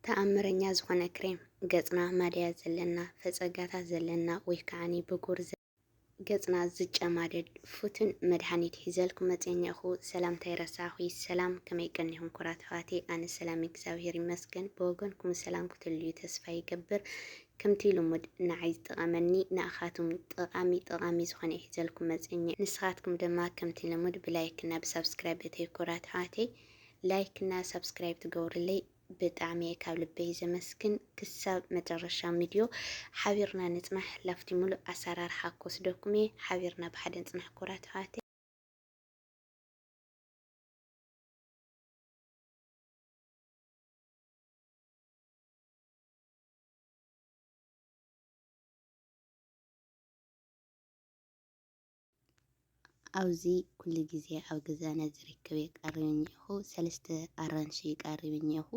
ተኣምረኛ ዝኾነ ክሬም ገጽና ማድያ ዘለና፣ ፈጸጋታት ዘለና ወይ ከዓኒ ብጉር ዘ-፣ ገጽና ዝጨማደድ ፍቱን መድሃኒት ሒዘልኩም መጽየ እኒአኹ። ሰላምታ ይረሳዕኹ። ሰላም፣ ከመይ ቀኒኹም ኩራት ኣሕዋተይ? ኣነ ሰላም እግዚኣብሔር ይመስገን። ብወገንኩም ሰላም ክትልዩ ተስፋ ይገብር። ከምቲ ልሙድ ንዓይ ዝጠቐመኒ ንኣኻትኩም ጠቓሚ ጠቓሚ ዝኾነ ሒዘልኩም መጽየ። ንስኻትኩም ድማ ከምቲ ልሙድ ብላይክ እና ብሳብስክራይብ እተይ ኩራት ኣሕዋተይ። ላይክ እና ሳብስክራይብ ትገብሩለይ ብጣዕሚ እየ ካብ ልበይ ዘመስግን። ክሳብ መጨረሻ ቪድዮ ሓቢርና ንጽናሕ። ላብቲ ሙሉእ ኣሰራርሓ ክወስደኩም እየ። ሓቢርና ብሓደ ንጽናሕ ኩራት ኣሕዋተይ። ኣብዚ ኩሉ ግዜ ኣብ ገዛና ዝርከብ የቃርብ እኒአኹ። ሰለስተ ኣራንሺ ይቃርብ እኒአኹ።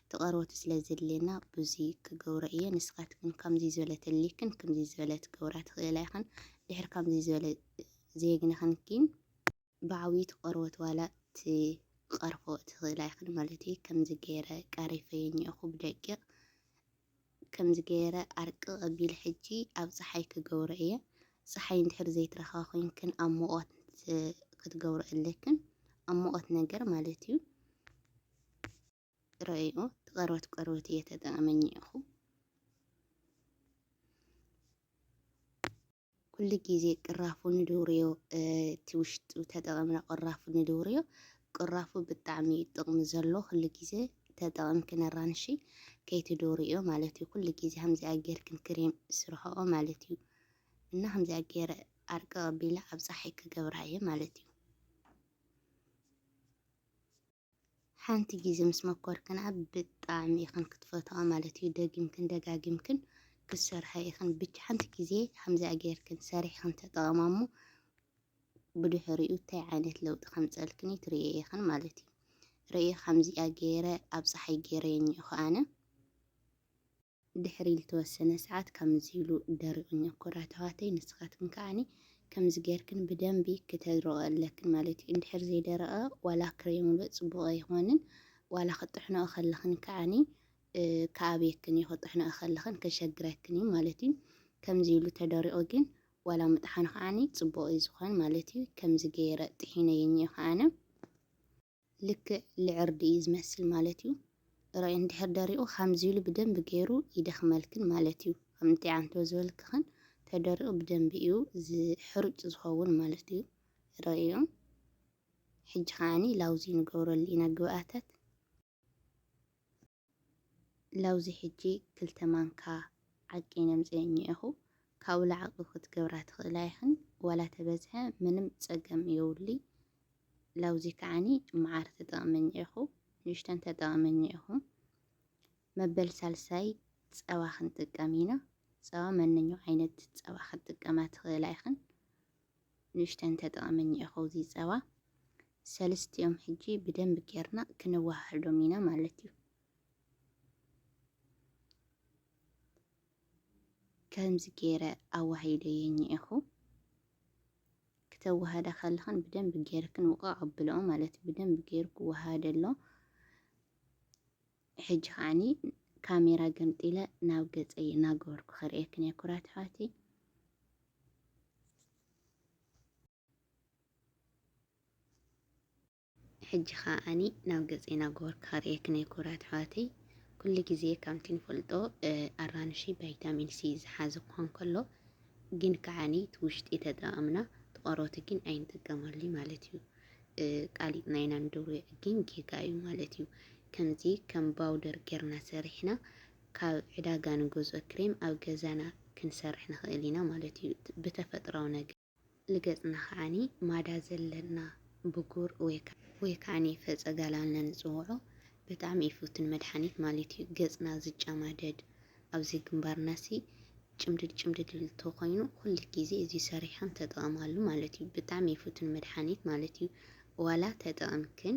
እቲ ቆርበቱ ስለ ዘድልየና ብዙይ ክገብሮ እየ። ንስኻትክን ከምዚ ዝበለ ተልይክን ከምዚ ዝበለ ትገብራ ትኽእላ ኢኽን። ድሕሪ ከምዚ ዝበለ ዘየግነኽን ግን ብዓብዩ እቲ ቆርበት ዋላ ትቐርፎ ትኽእላ ኢኽን ማለት እዩ። ከምዚ ገይረ ቃሪፈዮ እኒአኹ ብደቂቕ። ከምዚ ገይረ ኣርቅቕ ኣቢለ ሕጂ ኣብ ጸሓይ ክገብሮ እየ። ጸሓይ እንድሕር ዘይትረኽባ ኮይንክን ኣብ ሙቐት ክትገብሮ ኣለክን። ኣብ ሙቐት ነገር ማለት እዩ። ረእይኡ፣ እቲ ቆርበት ቆርበት እየ ተጠቒመ እኒአኹ። ኩሉ ግዜ ቅራፉ ንድውርዮ፣ እ፣ እቲ ውሽጡ ተጠቐምና ቅራፉ ንድውርዮ። ቅራፉ ብጣዕሚ እዩ ጥቕሚ ዘሎ። ኩሉ ግዜ ተጠቐምክን ኣራንሺ ከይትድውርዮ ማለት እዩ። ኩሉ ግዜ ከምዚኣ ጌርክን ክሬም ስርሕኦ ማለት እዩ። እና ከምዚኣ ገይረ ኣርቅቕ ኣቢለ ኣብ ጸሓይ ክገብራ እየ ማለት እዩ። ሓንቲ ግዜ ምስ መኮርክንኣ ብጣዕሚ ኢኽን ክትፈትዋ ማለት እዩ። ደጊምክን ደጋጊምክን ክትሰርሓ ኢኽን። ብቻ ሓንቲ ግዜ ከምዚኣ ጌርክን ሰሪሕክን ተጠቐማ እሞ ብድሕሪኡ እንታይ ዓይነት ለውጢ ከምፀልክን ትርእየ ኢኽን ማለት እዩ። ርእየ ከምዚኣ ገይረ ኣብ ፀሓይ ገይረዮ እኒኦኹ ኣነ። ድሕሪ ዝተወሰነ ሰዓት ከምዚ ኢሉ ደሪቑ እኒኦ ኩራት ኣሕዋተይ። ንስኻትክን ከዓኒ ከምዚ ጌርክን ብደንቢ ክተድርቑ ኣለክን ማለት እዩ። እንድሕር ዘይደረቐ ዋላ ክሬም እውን ጽቡቕ ኣይኾንን። ዋላ ክጥሕንኦ ከለኽን ከዓኒ፣ እ፣ ክኣብየክን እዩ፣ ክጥሕንኦ ከለኽን ከሸግረክን እዩ ማለት እዩ። ከምዚ ኢሉ ተደሪቑ ግን ዋላ ምጥሓኑ ከዓኒ ጽቡቕ እዩ ዝኾን ማለት እዩ። ከምዚ ገይረ ጥሒነዮ እኒኦ ከዓነ። ልክዕ ልዕርዲ እዩ ዝመስል ማለት እዩ። ርኣይ፣ እንድሕር ደሪቑ ከምዚ ኢሉ ብደንቢ ገይሩ ይደኽመልክን ማለት እዩ። ከምቲ ኣንቶ ዝበልክኽን ተደሪቑ ብደንቢ እዩ ዝሕሩጭ ዝኸውን ማለት እዩ። ርኣዩ። ሕጂ ከዓኒ ላውዚ ንገብረሉ ኢና ግብኣታት። ላውዚ ሕጂ ክልተ ማንካ ዓቂነ ኣምፅኤ እኒኤኹ። ካብኡ ላዕቂ ክትገብራ ትኽእላ ኢኽን። ዋላ ተበዝሐ ምንም ፀገም የብሉይ። ላውዚ ከዓኒ መዓር ተጠቕመ እኒኤኹ። ንእሽተን ተጠቕመ እኒኤኹ። መበል ሳልሳይ ፀባ ክንጥቀም ኢና። ፀባ መነኛው ዓይነት ፀባ ክትጥቀማ ትኽእላ ኢኽን። ንእሽተን ተጠቐመ እኒኤኹ እዚ ፀባ። ሰለስቲኦም ሕጂ ብደንቢ ጌርና ክነወሃህዶም ኢና ማለት እዩ። ከምዚ ገይረ ኣዋሂደዮ እኒኤኹ። ክተወሃዳ ከለኽን ብደንቢ ገይርክን ውቕቕ ኣብልኦ ማለት እዩ። ብደንቢ ገይሩ ክወሃደሎ። ሕጂ ከዓኒ ካሜራ ገምጢለ ናብ ገፀይ እናገበርኩ ከርእየክን እየ ኩራት ኣሕዋተይ። ሕጂ ከዓኒ ናብ ገፀይ እናገበርኩ ከርእየክን እየ ኩራት ኣሕዋተይ። ኩሉ ግዜ ከምቲ ንፈልጦ፣ እ፣ ኣራንሺ ቫይታሚን ሲ ዝሓዘ ክኾን ከሎ፣ ግን ከዓኒ እቲ ውሽጢ ተጠቐምና እቲ ቆርበት ግን ኣይንጥቀመሉ ማለት እዩ። እ፣ ቃሊጥና ኢና ንድውርዮ ግን ጌጋ እዩ ማለት እዩ። ከምዚ ከም ባውደር ጌርና ሰሪሕና ካብ ዕዳጋ ንገዝኦ ክሬም ኣብ ገዛና ክንሰርሕ ንኽእል ኢና ማለት እዩ። ብተፈጥራዊ ነገር ንገጽና ከዓኒ ማዳ ዘለና ብጉር ወይ ከ-፣ ወይ ከዓኒ ፈጸጋላ ኢልና ንጽውዖ ብጣዕሚ እዩ ፍቱን መድሓኒት ማለት እዩ። ገጽና ዝጨማደድ ኣብዚ ግንባርናሲ ጭምድድ ጭምድድ ኢሉ ተኾይኑ ኩሉ ግዜ እዚ ሰሪሕኽን ተጠቐማሉ ማለት እዩ። ብጣዕሚ እዩ ፍቱን መድሓኒት ማለት እዩ። ዋላ ተጠቐምክን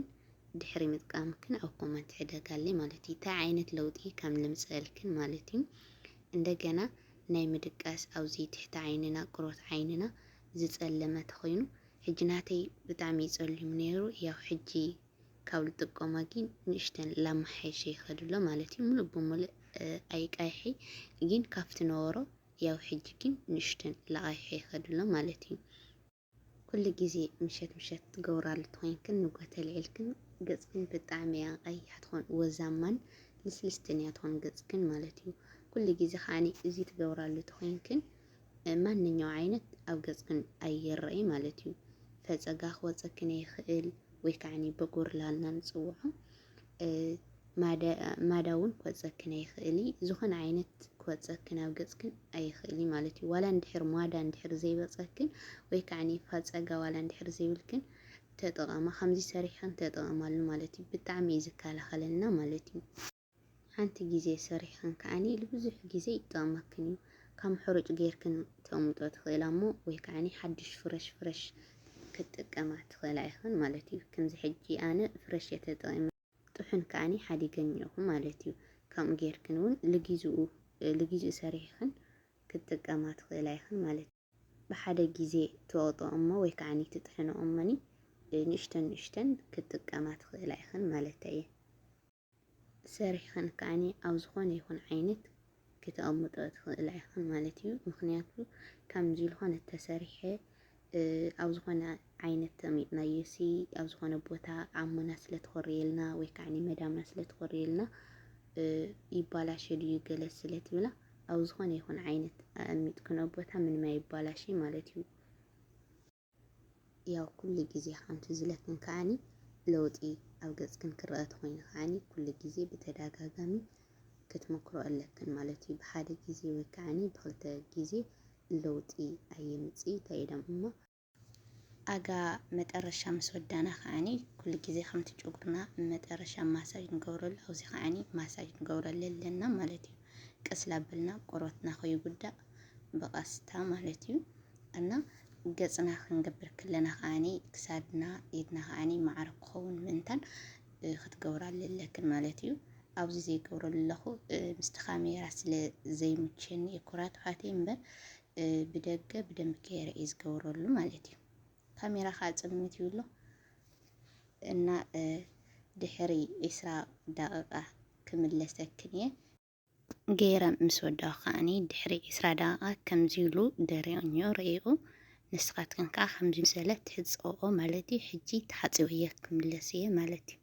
ድሕሪ ምጥቃምክን ኣብ ኮመንት ሕደጋለይ ማለት እዩ። እንታይ ዓይነት ለውጢ ከም ልምፀልክን ማለት እዩ። እንደገና ናይ ምድቃስ ኣብዚ ትሕቲ ዓይንና፣ ቁርበት ዓይንና ዝፀለመ ተኾይኑ፣ ሕጂ ናተይ ብጣዕሚ እዩ ፀሊሙ ነይሩ። ያው ሕጂ ካብ ልጥቀማ ግን ንእሽተን ላማሓይሸ ይኸድሎ ማለት እዩ። ሙሉእ ብሙሉእ ኣይቃይሐይ ግን ካብቲ ነበሮ ያው ሕጂ ግን ንእሽተን ላቃይሐ ይኸድሎ ማለት እዩ። ኩሉ ግዜ ምሸት ምሸት ትገብራሉ ተኾይንክን ንጎ ተልዒልክን ገጽክን ብጣዕሚ እያ ቀያሕ ትኾን፣ ወዛማን ልስልስትን እያ ትኾን ገጽክን ማለት እዩ። ኩሉ ግዜ ከዓኒ እዚ ትገብራሉ ተኾይንክን ማንኛው ዓይነት ኣብ ገጽክን ኣይረኣይ ማለት እዩ። ፈጸጋ ክወጸክን ይኽእል ወይ ከዓኒ በጎርላልና ንጽውዖ ማዳ እውን ክወፀክን ኣይኽእል እዩ። ዝኾነ ዓይነት ክወፀክን ኣብ ገፅክን ኣይኽእል እዩ ማለት እዩ። ዋላ እንድሕር ሟዳ እንድሕር ዘይበፀክን ወይ ከዓ ፋፀጋ ዋላ እንድሕር ዘይብልክን ተጠቐማ፣ ከምዚ ሰሪሕክን ተጠቐማሉ ማለት እዩ። ብጣዕሚ እዩ ዝከላኸለልና ማለት እዩ። ሓንቲ ግዜ ሰሪሕክን ከዓኒ ልብዙሕ ግዜ ይጠቕመክን እዩ። ካብ ሕሩጭ ጌርክን ተቕምጦ ትኽእላ እሞ ወይ ከዓኒ ሓድሽ ፍረሽ ፍረሽ ክትጥቀማ ትኽእላ ኢኽን ማለት እዩ። ከምዚ ሕጂ ኣነ ፍረሽ እየ ተጠቒመ። ጥሑን ከዓኒ ሓዲገን እኒኦኹ ማለት እዩ። ከምኡ ጌርክን እውን ልጊዝኡ ልጊዝኡ ሰሪሕኽን ክትጥቀማ ትኽእላ ኢኽን ማለት እዩ። ብሓደ ግዜ ትወቕጥኦ እሞ ወይ ከዓኒ ትጥሕንኦ እሞኒ ንእሽተን ንእሽተን ክትጥቀማ ትኽእላ ኢኽን ማለት እየ። ሰሪሕኽን ከዓኒ ኣብ ዝኾነ ይኹን ዓይነት ክተቐምጦ ትኽእላ ኢኽን ማለት እዩ። ምኽንያቱ ከምዚ ዝኾነ ተሰሪሐ ኣብ ዝኾነ ዓይነት ተሚጥናዮ ሲ ኣብ ዝኾነ ቦታ ዓሞና ስለ ትኾርየልና ወይ ከዓ መዳምና ስለ ትኾርየልና ይባላሸ ድዩ ገለ ስለ ትብላ ኣብ ዝኾነ ይኹን ዓይነት ኣቐሚጥክኖ ቦታ ምንም ኣይባላሸ ማለት እዩ። ያው ኩሉ ግዜ ከምቲ ዝለክን ከዓኒ ለውጢ ኣብ ገጽክን ክረአ ተኾይኑ ከዓኒ ኩሉ ግዜ ብተደጋጋሚ ክትመክሮ ኣለክን ማለት እዩ። ብሓደ ግዜ ወይ ከዓኒ ብክልተ ግዜ ለውጢ ኣየምጽእ። እንታይ ኢሎም እሞ ኣጋ መጠረሻ ምስ ወዳና ከዓኒ ኩሉ ግዜ ከምቲ ጨጉርና መጠረሻ ማሳጅ ንገብረሉ ኣብዚ ከዓኒ ማሳጅ ንገብረሉ ኣለና ማለት እዩ። ቀስ ላበልና ቆርበትና ከይጉዳእ ብቐስታ ማለት እዩ። እና ገጽና ክንገብር ከለና ከዓኒ ክሳድና ኢድና ከዓኒ ማዕረ ክኸውን ምእንታን ክትገብራሉ ኣለክን ማለት እዩ። ኣብዚ ዘይገብረሉ ኣለኹ ምስቲ ካሜራ ስለ ዘይምቸኒ እዩ ኩራት ሓተይ እምበር ብደገ ብደንብ ገይረ እየ ዝገብረሉ ማለት እዩ። ካሜራ ከዓ ጽልምት ይብሎ እና ድሕሪ ዒስራ ደቂቃ ክምለሰክን እየ። ገይረ ምስ ወዳኹ ከዓኒ ድሕሪ ዒስራ ደቂቃ ከምዚ ኢሉ ደሪቕን እዩ ርኢቑ። ንስኻትክን ከዓ ከምዚ መሰለ ትሕፀኦ ማለት እዩ። ሕጂ ተሓፂበ እየ ክምለስ እየ ማለት እዩ።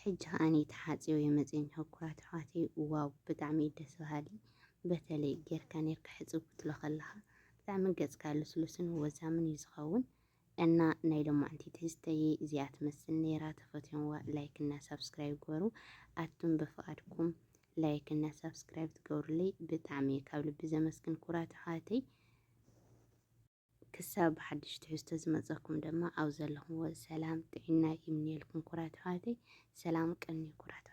ሕጂ ከዓኒ ተሓፂበ እየ መፂአ እኒሆ ኩራት ኣሕዋተይ። ዋው ብጣዕሚ እዩ ደስ በሃሊ። በተለይ ጌርካ ኔርካ ሕፅብ ክትብሎ ከለኻ ብጣዕሚ ገፅካ ልስሉስን ወዛምን እዩ ዝኸውን። እና ናይ ሎማዕንቲ ትሕዝተይ እዚኣ ትመስል ነይራ። ተፈትዮምዋ ላይክ እና ሳብስክራይብ ግበሩ። ኣቱም ብፍቓድኩም ላይክ እና ሳብስክራይብ ትገብሩለይ ብጣዕሚ እየ ካብ ልቢ ዘመስግን ኩራት ኣሕዋተይ። ክሳብ ብሓድሽ ትሕዝቶ ዝመፀኩም ድማ ኣብ ዘለኹምዎ ሰላም ጥዕና ይምንየልኩም ኩራት ኣሕዋተይ። ሰላም ቀኒ ኩራት